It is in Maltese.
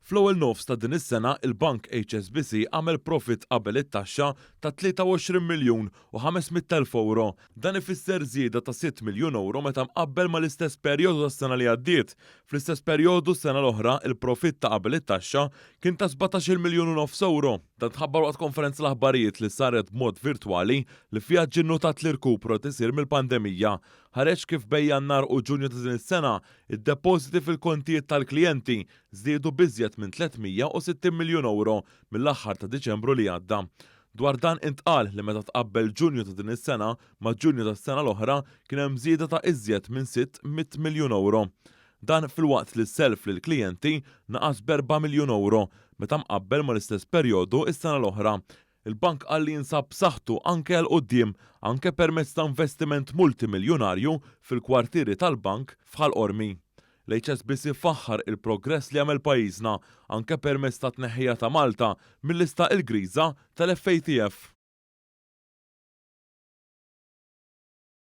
Fl-ewwel nofs ta' din is-sena, il-Bank HSBC għamel profitt qabel it-taxxa ta' 23 miljun u 500 elf ewro. Dan ifisser żieda ta' 6 miljun ewro meta mqabbel mal-istess perjodu tas-sena li għaddiet. Fl-istess perjodu s-sena l-oħra, il-profitt ta' qabel it-taxxa kien ta' 17-il miljun u nofs ewro. Dan tħabbar waqt konferenza l-aħbarijiet li saret b'mod virtwali li fiha ġie nnotat l-irkupru qed isir mill-pandemija. Ħareġ kif bejn Jannar u Ġunju ta' din is-sena, id-depożiti fil-kontijiet tal-klijenti żdiedu b'iżjed minn 360 miljun ewro mill-aħħar ta' Diċembru li għadda. Dwar dan intqal li meta tqabbel Ġunju ta' din is-sena ma' Ġunju tas-sena l-oħra kien hemm żieda ta' iżjed minn 600 miljun ewro. Dan filwaqt li s-self lill-klijenti naqas b'erba' miljun ewro meta mqabbel mal-istess perjodu s-sena l-oħra. Il-bank qal li jinsab b'saħħtu anke 'l quddiem, anke permezz ta' investiment multimiljunarju fil-kwartieri tal-bank f'Ħal Qormi. L-HSBC faħħar il-progress li għamel pajjiżna anke permezz tat-tneħħija ta' Malta mil-lista l-griża tal-FATF.